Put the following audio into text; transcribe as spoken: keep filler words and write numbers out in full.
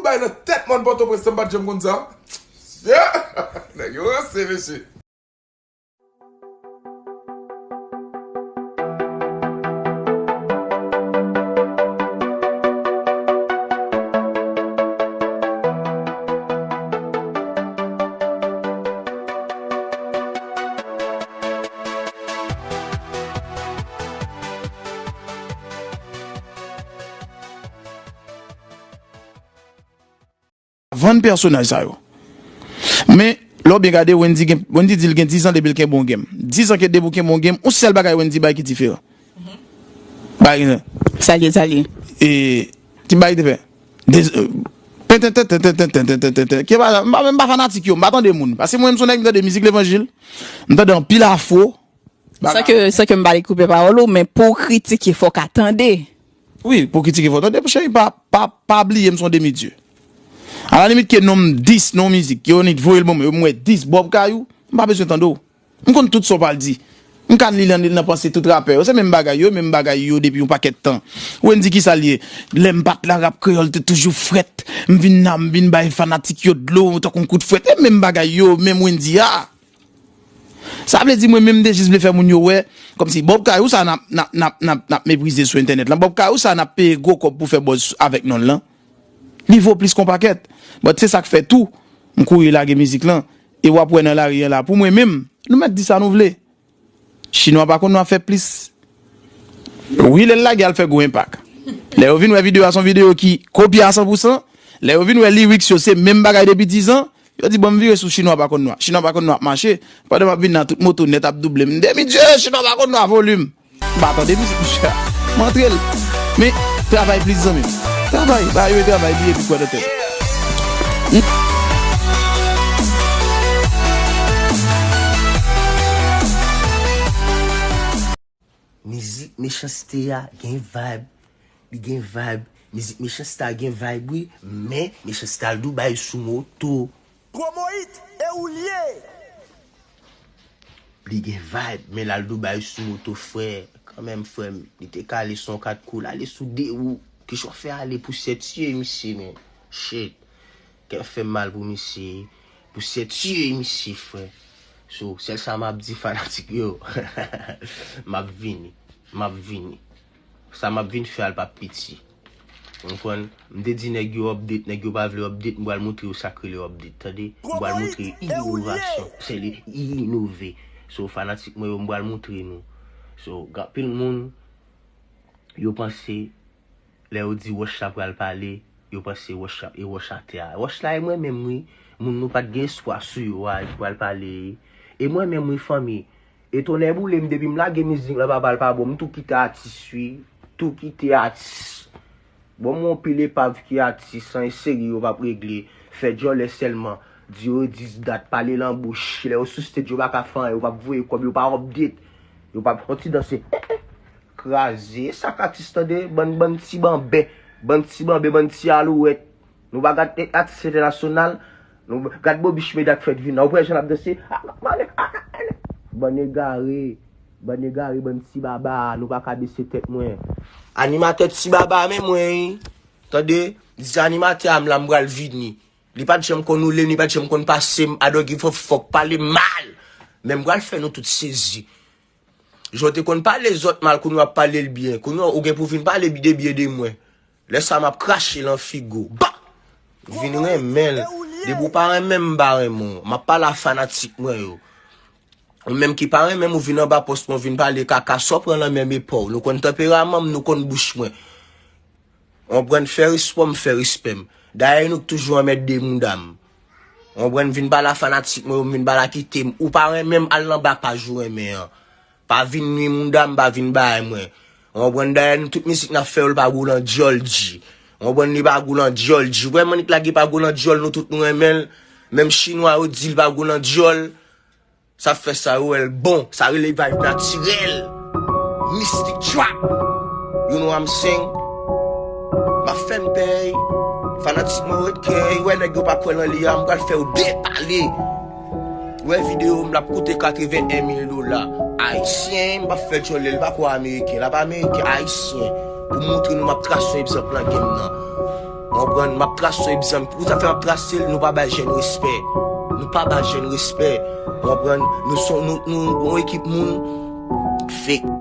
Bay nan tèt mòn Pòtoprens, m pa t janm konn sa. Yeah! Nèg yo ranse, mesye. Vann pèsonaj sa yo. Men, lè w byen gade, Wendy gen, Wendy di l gen diz an depi l kenbe yon game. Diz an ke depi w kenbe yon game, yon sèl bagay Wendy bay ki diferan. Bagay gen. Sa l ye, sa l ye. E, ti bagay te fè. Dez-, e, tenten, tenten, tenten, tenten, tenten, tenten. Ki pa, m pa, m pa fanatik yo, m pa tande moun. Paske mwen, m se yon nèg, m tande mizik levanjil, m tande anpil afro. San ke, san ke m pa vle koupe pawòl ou, men pou w kritike, fò w ka tande. Wi, pou kritike, fò w tande, cheri, pa, pa, pa bliye m se yon demi dye. Alalimit ke non m dis, non mizik, yo annik voye l ban mwen, yo m wè dis Bob Kayou, m pa bezwen tande w. M konn tout sa w pral di. M ka li nan, nan panse tout rapè yo. Se menm bagay yo, menm bagay yo depi yon pakèt tan. Wendy kisa l ye? Lè m pa t la, rap kreyòl te toujou frèt. M vin la, m vin bay fanatik yo dlo, tankou yon kout fwèt. E menm bagay yo, menm Wendy a. Sa vle di mwen menm m te jis vle fè moun yo wè, kòmsi Bob Kayou sa n ap, n ap, n ap, n ap, n ap meprize sou entènèt lan. Bob Kayou sa n ap peye gwo kòb pou fè buzz avèk non l lan. Li vo plis kon pakèt. But se sa k fè tou, m kouri lage mizik lan. E w ap wè nan lari an la, pou mwen menm, nou mèt di sa nou vle. Chinwa pa konn nou ap fè plis. Wi, lè l lage al fè gwo enpak. Lè yo vin wè videyo a se yon videyo ki kopye a san pou san, lè yo vin wè lyrics yo se menm bagay depi diz an, yo di, "Bon, m vire sou Chinwa pa konn nou a." Chinwa pa konn nou ap mache. Pandan m ap vin nan tout moto nèt ap double m. Demi dye, Chinwa pa konn nou a volim. M pa tande mizik misye a. M antre l. Men, travay plis zanmi m. Travay, ba yo travay, bliye epi kwè nan tèt. Mizik Mechanste a gen vibe. Li gen vibe. Mizik Mechanste a gen vibe, wi. Men, Mechanste al Dubai sou moto. Gwo Moyit, e ou l ye? Li gen vibe, men l al Dubai sou moto, frè. Kanmenm, frè m, li te ka ale sou yon kat kou, l ale sou de wou. Kijan w fè ale pousyè tiye misye, men. Shit. Kè fè m mal pou misye. Pousyè tiye misye, frè. So, sèl sa m ap di fanatik yo. M ap vini. M ap vini. Sa m ap vin fè a l p ap piti. Ou konprann? M te di nèg yo update, nèg yo pa vle update, m pral montre yo sa k rele update, tande? M pral montre yo inovasyon, se li inove. So, fanatik mwen yo, m pral montre nou. So, gen anpil moun, yo panse, lè yo di Wòch la pral pale, yo panse Wòch la, e Wòch atè a. Wòch la e mwen menm wi, moun nou pa t gen espwa sou yo a, ki pral pale. E mwen menm wi, fanmi, e tonnè boule m, depi m lage mizik lan, papa l pa bon, m tou kite atis wi, tou kite atis. Bon, m wè yon pil epav ki atis, an e serye yo p ap regle, fè djòlè sèlman, di yo dis dat, pale lan bouch, lè yo sou stage yo pa ka fè anyen, yo p ap voye kòb, yo pa update, yo p ap fè yon ti danse, kraze, e sa k atis tande, bann, bann ti banbè, bann ti banbè, bann ti alouwèt. Nou pa gad, eh, atis entènasyonal. Nou gad Bobby Shmurda k fèk vin la. Ou pa wè jan l ap danse? Ah, mane, ah, ah, ah. Bann egare. Bann egare, bann ti baba. Nou pa ka bese tèt mwen. Animatè ti baba, men mwen, wi. Tande, di animatè a m la, m pral vini. Li pa t janm konn oule m, li pa t janm konn pase m. I don't give a fuck, pale mal. Men m pral fè nou tout sezi. Jan w te konn pale zòt mal, kounye a w ap pale l byen. Kounye a ou gen pou vin pale de byen de mwen. Lè sa a m ap krache lan figi w. Ba! Vin renmen l. Depi w pa renmen m, m pa renmen w. M ap pale a fanatik mwen yo. Ou menm ki pa renmen m, ou vin anba pòs mwen, ou vin pale kaka, sa w pran lan menm epa w. Nou konn tanperaman m, nou konn bouch mwen. Ou konprann, fè respè w, m fè respè m. Dayè nou k toujou anmède mouda m. Ou konprann, vin pale a fanatik mwen yo, m vin pale a kite m. Ou pa renmen m, al nan ba paj ou renmen an. Pa vin nwi mouda m, pa vin bay mwen. Ou konprann, dayè nou tout mizik n ap fè yo, l pa gou lan djòl dji. Ou konprann, li pa gou lan djòl dji. Ou wè m annik lage pa gou lan djòl, nou tout nou renmen l. Menm chinwa yo di l pa gou lan djòl. Sa fè sa yo wè l bon. Sa rele vibe natirèl. Mystic trap. You know what I'm saying? M ap fè m pèy. Fanatik mwen ret kèy. Wè nèg yo pa kwè nan li a, m pral fè yo depale. Wè videyo m, l ap koute katreven en mil dola ayisyen. M p ap fè djòlè, l pa ko ameriken. L ap ameriken, ayisyen. Pou montre nou m ap trase yon egzanp nan game nan. Konprann? M ap trase yon egzanp. Pou sa fè m ap trase l, nou pa bay jèn respè. Nou pa bay jèn respè. Konprann? Nou son, nou, nou, yon ekip moun fake.